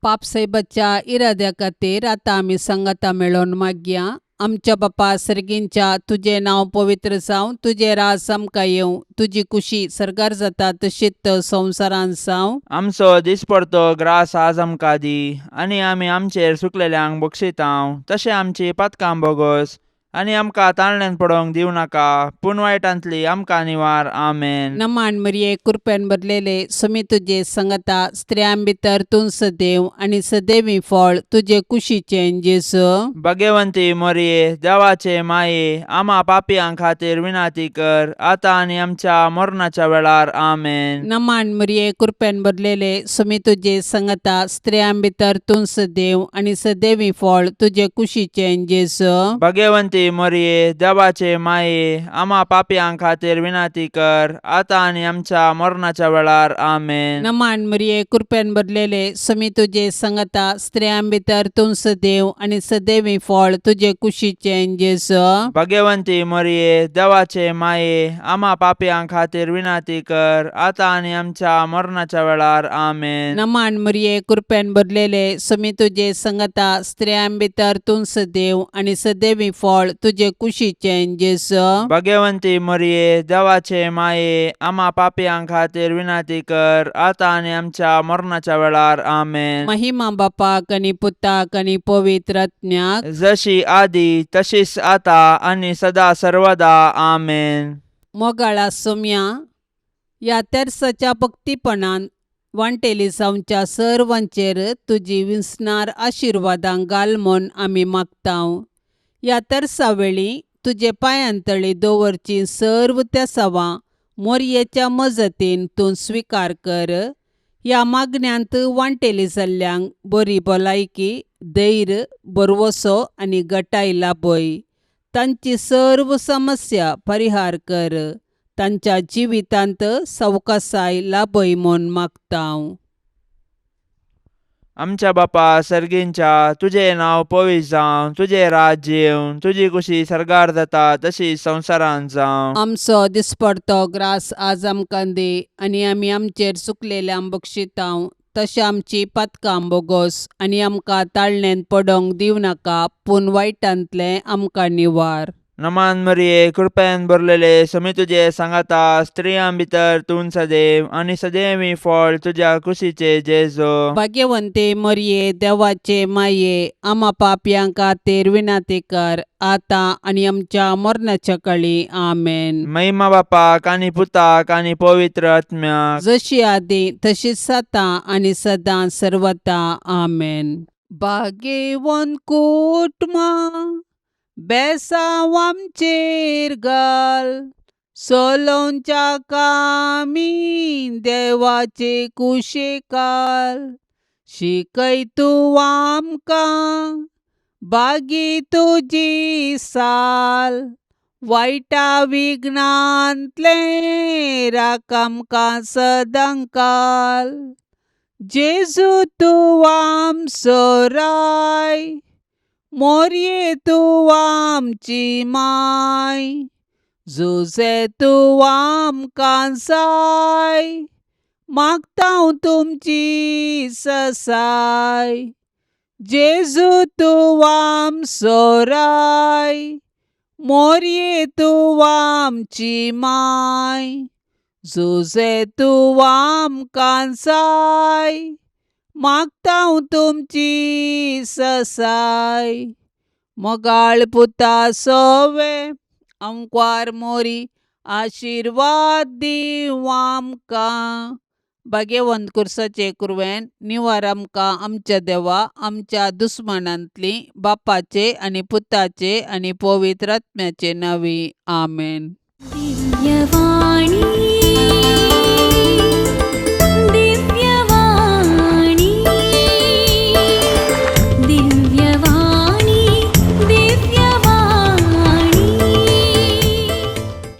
Speaker 2: पापसाहेबाच्या इराद्या खातीर आतां आमी सांगाता मेळोवन मागया. आमच्या बापा सर्गींच्या, तुजें नांव पवित्र जावं, तुजें राज आमकां येवं, तुजी कुशी सर्गार जाता तशीच संवसारांत जावं.
Speaker 3: आमचो दिसपडतो ग्रास आज आमकां दी आनी आमी आमचेर सुकलेल्यांक बक्षितांव तशें आमची पातकां बोगोस आनी आमकां ताळण्यान पडोवंक दिवं नाका पूण वायटांतली आमकां निवार. आमेन.
Speaker 2: नमान मरिये, कृपेन भरलेले, सुमी तुजे संगता, स्त्रियां भितर तूं सदैव आनी सदैवी फळ तुजे कुशीचें जेजू.
Speaker 3: भगवंती मोरये, देवाचे माये, आमा पापयां खातीर विनाती कर आतां आनी आमच्या मरणाच्या वेळार. आमेन.
Speaker 2: नमान मरिये, कृपेन भरलेले, सुमी तुजे संगता, स्त्रियां भितर तूं सदैव आनी सदैवी फळ तुजे कुशीचें जेजू.
Speaker 3: भगवंती मोरये, देवाचे माये, आमा पापयां खातीर विनाती कर आतां आनी आमच्या मरणाच्या वेळार. आमेन.
Speaker 2: नमान मरिये, कृपेन भरलेले, सुमी तुजे संगता, स्त्रियां भितर तूं सदैव आनी सदैवी फळ तुजे कुशीचें जेजू.
Speaker 3: भगवंती मोरये, देवाचे माये, आमा पापयां खातीर विनाती कर आतां आनी आमच्या मरणाच्या वेळार. आमेन.
Speaker 2: नमान मरिये, कृपेन भरलेले, सुमी तुजे संगता, स्त्रियां भितर तूं सदैव आनी सदैवी फळ तुजे कुशीचें जेजू.
Speaker 3: भगवंती मोरये, देवाचे माये, आमा पापयां खातीर विनाती कर आतां आनी आमच्या मरणाच्या वेळार. आमेन.
Speaker 2: महिमा बापाक आनी पुताक आनी पवित्र आत्म्याक,
Speaker 3: जशी आदी तशीच आता आनी सदा सर्वदा. आमेन.
Speaker 2: मोगाळा सोम्या, ह्या तेर्साच्या भक्तीपणान वांटेली जावच्या सर्वांचेर तुजी विसणार आशिर्वादां घाल म्हूण आमी मागतांव. ह्या तेर्सा वेळी तुजे पांयांतळी दवरची सर्व तेसावां मोरयेच्या मजतीन तूं स्विकार कर. ह्या मागण्यांत वांटेली जाल्ल्यांक बरी भलायकी, धैर्य, भरवसो आनी गटाय लाभय. तांची सर्व समस्या परिहार कर. तांच्या जिवितांत सवकासाय लाभय म्हूण मागतांव.
Speaker 3: आमच्या बापा सर्गींच्या तुजें नांव पवित्र जावं, तुजें राज्य येवं, तुजी कुशी सर्गार जाता तशी संवसारांत जावं.
Speaker 2: आमचो दिसपडतो ग्रास आज आमकां दी आनी आमी आमचेर चुकलेल्यांक बक्षितांव तशें आमची पातकां बोगोस आनी आमकां ताळणेन पडोंक दिवं नाका पूण वायटांतलें आमकां निवार.
Speaker 3: नमान मरिये, कृपेन भरलेले, समी तुजे सांगाता, स्त्रियां भितर तूं सदैव आनी सदैवी फळ तुज्या कुशीचे जेजो.
Speaker 2: भाग्यवंते मरये देवाचे माये आमा पापयां खातीर विनाती कर आतां आनी आमच्या मरणाच्या कळी. आमेन.
Speaker 3: महिमा बापाक आनी पुताक आनी पवित्र आत्म्याक.
Speaker 2: जशी आदी तशीच आतां आनी सदां सर्वता. आमेन. भाग्यवंत कुटुंबां बेसांव आमचेर घाल सोलोवच्या कामी देवाचे कुशेकाल शिकय तूं आमकां बागी तुजी साल वायटा विघ्नांतलें राख आमकां सदांकाल. जेजू तूं आमचो राय मोरये तूं आमची माय जुजे तूं आमकां जाय मागता हांव तुमची ससाय. जेजू तूं आमचो राय मोरये तूं आमची माय जुजे तूं आमकां जाय मागता हांव तुमची ससाय. मोगाळ पुता सोवे आंकवार मोरी आशिर्वाद दीवं आमकां. भाग्यवंत कुर्साचे कुरवेन निवार आमकां आमच्या देवा आमच्या दुस्मानांतली बापाचे आनी पुताचे आनी पवित्र आत्म्याचे नांवी. आमेन.
Speaker 1: दिव्यवाणी.